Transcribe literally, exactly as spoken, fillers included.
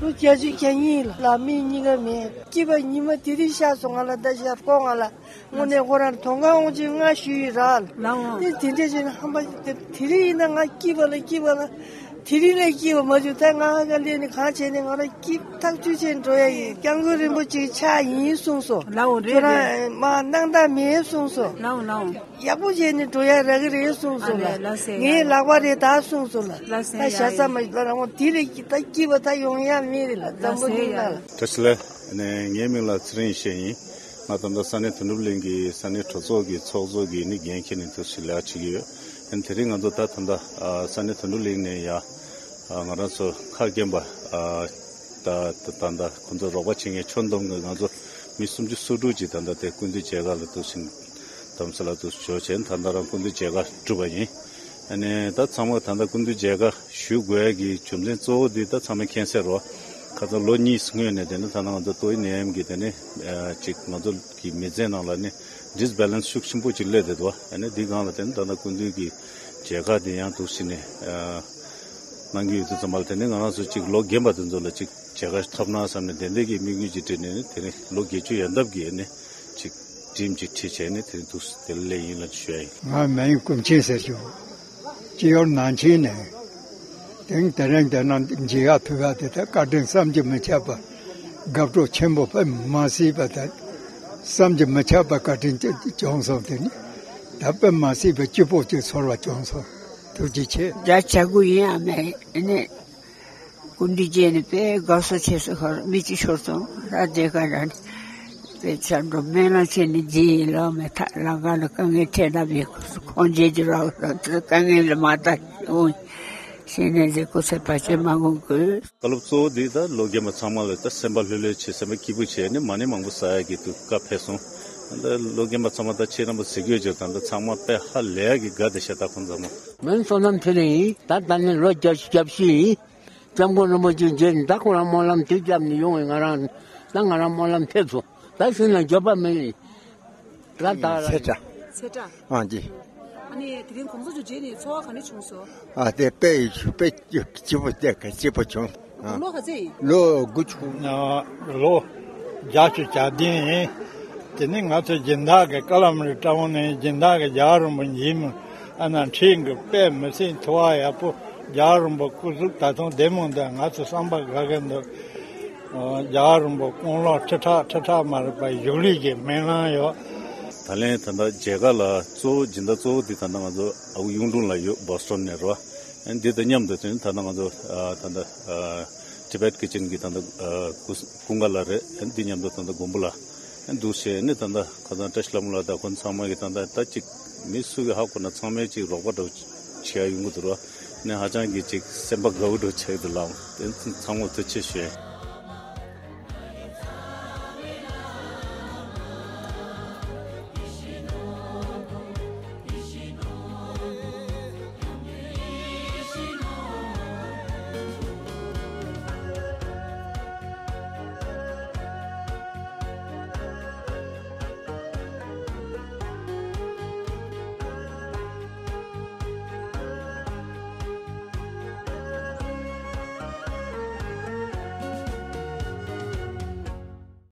ལོ་བརྒྱད་ཅུ་གྱ་གཉིས་ལ་མི་གཉིས་ཀ་མེད། སྐྱིད་པ་ཉི་མ་དེ་རིང་ཤར་སོང་། ང་ལ་ད་ཤར་ཁོ་ང་ལ་དངོས་གནས་ཁོ་རང་དོན་ཁང་དབང་ཆེན་ང་ཞུས་ཡིན་ར། ལའོ། དེ་དེ་འདྲ་བྱས་ན་ཧམ་པ་ཞིག་དེ་དེ་རིང་ཡིན་ན་ང་སྐྱིད་པ་ལ་སྐྱིད་པ་ལ། དེ་རིང་ལས་སྐྱིད་པ་མ་བྱུང་། ད་ང་ཧ་ག་ལས་ནི་གང་བྱས་ནས་ང་རང་སྐྱིད་ཐག་ཆོད་བྱས་འགྲོ་ཡ་ཡིན། སྐྱབས་མགོན་རིན་པོ་ཆེ་ཕྱག་ཡིན་གསུངས་སོང་། ལའོ། རེད་ཁྱོད་རེད། རང་མ་སྣང་དག་མེད་གསུངས་སོང་། ལའོ་ལའོ། ཡག་པོ་བྱས་ནས་འགྲོ་ཡ་རག་གི་རེད་གསུངས་སོང་ལ། ཨ་ལས་ལགས་སེ། ངའི་ལག་པ་རེད་ད་གསུངས་སོང་ལ། ལགས་སེ། ད་ཡ་ཞྭ་ས་ཡ། མ་ལ་རང་དེ་ལས་ཀྱི་ད་སྐྱིད་པ་ད་ཡོང་ཡ་མེད་རེད་ལ། འཛམ་བུ་གླིང་ལ་ལ། བཀྲ་ཤིས་བདེ་ལེགས། ངའི་མིང་ལ་ཚེ་རིང་ཡེ་ཤེས་ཡིན། ང་ད་ལྟ་ས་གནས་དོན་གྲུབ་གླིང་གི་ས་གནས་གྲོས་ཚོགས་ཀྱི་ཚོགས་གཙོ་གི་ནི་འགན་འཁྱེར་ནས་འདུག་སེ་ལས་ཀ་བྱེད་ཀྱི་ཡོད། དེ་རིང་ང་ཚོ་ད་ད་ལྟ་ས་གནས་དོན་གྲུབ་གླིང་ནས་ཡ་ང་རང་ཚོ་ཁ་རྒན་པ་ད་ད་ད་ཁོང་ཚོ་རོགས་པ་བྱེད་མཁན་ཁྱོན་བསྡོམས་ཀྱི་ང་ཚོ་མི་སུམ་ཅུ་སོ་དྲུག་ཅིག་ད་ལྟ་དེ་སྐུ་མདུན་མཇལ་ཁ་ལ་འདུག་སེ་དམ་ས་ལ་འདུག་སེ་འབྱོར་བྱས། ད་ལྟ་རང་སྐུ་མདུན་མཇལ་ཁ་གྲུབ་པ་ཡིན། ཨ་ནི་ད་ཚང་མ་ད་ལྟ་སྐུ་མདུན་མཇལ་ཁ་ཞུ་དགོས་ཡ་གི་རྒྱུ་མཚན་གཙོ་བོ་འདི་ད་ཚང་མས་མཁྱེན་གསལ་རོ། ཁ་སང་ལོ་གཉིས་སྔོན་ནས་དེ་ནི་ད་ནང་ང་ཚོ་ཏོག་དབྱིབས་ནད་ཡམས་ཀྱི་དེ་ནི་ཅིག་ང་ཚོ་གི་མི་ཚེ་ནང་ལ་ནི་ཌིས་བྷེ་ལེན་སི་ཤུགས་ཆེན་པོ་ཅིག་སླེབས་བསྡད་འདུག་ཨ་ནི་འདི་སྒང་ལ་དེ་ནི་ད་ལྟ་སྐུ་མདུན་གྱི་མཇལ་ཁ་དེ་ཡང་འདུག་སེ་ནས་གནང་གི་ཡོད་དུས་ཙམ་པ་ལ། དེ་ནི་ང་རང་ཚོ་ཅིག་ལོ་རྒན་པ་དེ་ཚོ་ལ་ཅིག་མཇལ་ཁ་ཐོབ་ན་བསམ་ནས་དེ་འདྲ་གི་དམིགས་ཡུལ་ཅིག་བསྒྲིལ་ནས་ནི་དེ་ནི་ལོ་བརྒྱད་ཅུ་ཡན་འདབ་ཀྱི་ནི་ཅིག་ཌིམ་ཅིག་ཁྲིད་བྱས་ནས་དེ་ནི་འདུག་སེ་དེ་ལ་སླེབས་ཡིན་ལ་ཞུ་ཡ་ཡིན། ང་མིང་ཀུན་མཁྱེན་ཟེར་ཞུ། སྤྱི་ཡོངས་ནང་ཆེན་ནས། དེང་དེ་རིང་དེ་ན་མཇལ་ཁ་ཕུལ་བ་དེ་ད་བཀའ་དྲིན་བསམ་གྱིས་མི་ཁྱབ་པ། དགའ་སྤྲོ་ཆེན་པོ་དཔེ་མ་སྲིད་པ་དང་། བསམ་གྱིས་མི་ཁྱབ་པ་བཀའ་དྲིན་བྱུང་སོང་། དེ་ནི་ད་དཔེ་མ་སྲིད་པའི་སྐྱིད་པོ་ཅིག་ཚོར་བ་བྱུང་སོང་། ཐུགས་རྗེ་ཆེ། བརྒྱ་ཆ་དགུ་ཡིན་ཨ་མས་ཨ་ནི། སྐུ་མདུན་མཇལ་ནས་དཔེ་དགའ་བསུ་ཆེ་ཤོས་ཁར་མི་གཅིག་ཤོར་སོང་། ད་དེ་ག་ར་ནི་དཔེ་ཆ་འགྲོ་སྨོན་ལམ་བྱས་ནས་མཇལ་ཡིན་ལོ་མེ་ཐག་ལ་ག་ལ་དཀའ་ངལ་འཕྲད་ན་བས་ཁོང་མཇལ་རྒྱུ་རག་ལ་དཀའ་ངལ་ལ་མ་ལྟ་འོང་ཞེས་ནས་ཟེར་སྐུ་ཚེ་བར་ཆད་མ་དགོངས་དགོས། བཀའ་སློབ་གཙོ་བོ་འདི་ད་ལོ་རྒན་པ་ཚང་མ་ལ་ད་སེམས་པ་ལྷོད་ལྷོད་བྱེད། སེམས་པ་སྐྱིད་པོ་བྱས་ནས་མ་ཎི་མང་པོ་བསགས་ཡ་གི་དུས་སྐབས་ཕེབས་སོང་། ད་ལོ་རྒན་པ་ཚང་མ་ད་ཁྱེད་རྣམ་པ་གཟིགས་ཡོད་ཅེས་ད་ད་ཚང་མ་དཔེ་ཧ་ལས་ཡ་གི་དགའ་བདེ་ཤ་སྟག་ཁོང་ཚང་མ། མིང་བསོད་ནམས་ཚེ་རིང་ཡིན། ད་ད་ནི་ལོ་བརྒྱད་ཅུ་གྱ་བཞི་ཡིན། སྐྱབས་མགོན་རིན་པོ་ཆེ་མཇལ་ནས་ད་ཁོ་རང་སྨོན་ལམ་དུས་བརྒྱབ་ནས་ཡོང་བས་ང་རང་ད་ང་རང་སྨོན་ལམ་ཐེབས་སོང་། ད་ཤི་ན་འགྱོད་པ་མེད་ལེ། ད་ད་ཚེ་བཀྲ། ཚེ་བཀྲ། ཨང་ཅི། ཨ་ནི་དེ་རིང་གོང་ས་མཆོག་མཇལ་ནས་ཚོར་བ་ག་འདྲ་བྱུང་སོང་། ཨ་དེ་དཔེ་ཡི་དཔེ་སྐྱིད་པོ་དེ་ག་སྐྱིད་པོ་བྱུང་། ཨ་ལོ་ག་ཚོད་ཡིན། ལོ་དགུ་བཅུ། ལོ་བརྒྱད་ཅུ་གྱ་བདུན་ཡིན། དེ་ནི་ང་ཚོ་སྦྱིན་བདག་གི་ཀ་ལམ་རི་བཀྲ་བོ་ནས་སྦྱིན་བདག་གི་རྒྱལ་བ་རིན་པོ་ཆེ་མོ་ཨ་ན་ཁྲིད་གི་དཔེ་མི་སྲིད་ཐུ་བ་ཡག་པོ། རྒྱལ་བ་རིན་པོ་སྐུ་གཟུགས་ད་དུང་བདེ་མོ་འདུག་ང་ཚོ་བསམ་པ་དགའ་གི་འདུག་རྒྱལ་བ་རིན་པོ་དཀོན་ལོ་ཁྲི་ཕྲག་ཁྲི་ཕྲག་མ་རེད་པ། བཞུགས་ལུས་ཀྱི་སྨོན་ལམ་ཡོད། ད་ལན་ད་ལྟ་མཇལ་ཁ་ལ་གཙོ་བོ་སྦྱིན་བདག་གཙོ་བོ་དེ་ད་ལྟ་ང་ཚོ་ཨ་ཁུ་གཡུང་དྲུང་ལགས་ཡོད། བོ་སི་ཊོན་ནས་རོ། ཨ་འདི་དང་མཉམ་དུ་དེ་ནི་ད་ལྟ་ང་ཚོ་ཨ་ད་ལྟ་ཨ་ཊི་བེཊ་ཀི་ཅན་གྱི་ད་ལྟ་ཨ་ཀུ་ཀུན་དགའ་ལགས་རེད། ཨ་འདི་མཉམ་དུ་ད་ལྟ་མགོན་པོ་ལགས་ཨ་འདུག་བྱས་ནི་ད་ལྟ་ཁ་སང་བཀྲ་ཤིས་ལྷ་མོ་ལགས་དང་ཁོང་ཚང་མ་གི་ད་ལྟ་ད་ཅིག་མི་སུ་གི་ཧ་གོ་ན་ཚང་མས་ཅིག་རོགས་པ་འདྲ་བོ་བྱེད་ཡ་ཡོང་གི་འདུག་རོ། ནི་ཧ་ཅང་གི་ཅིག་སེམས་པ་དགའ་བོ་འདྲ་བོ་ཆགས་འདུག་ལགས། དེ་ཚང་མ་ཐུགས་རྗེ་ཆེ་ཞུ།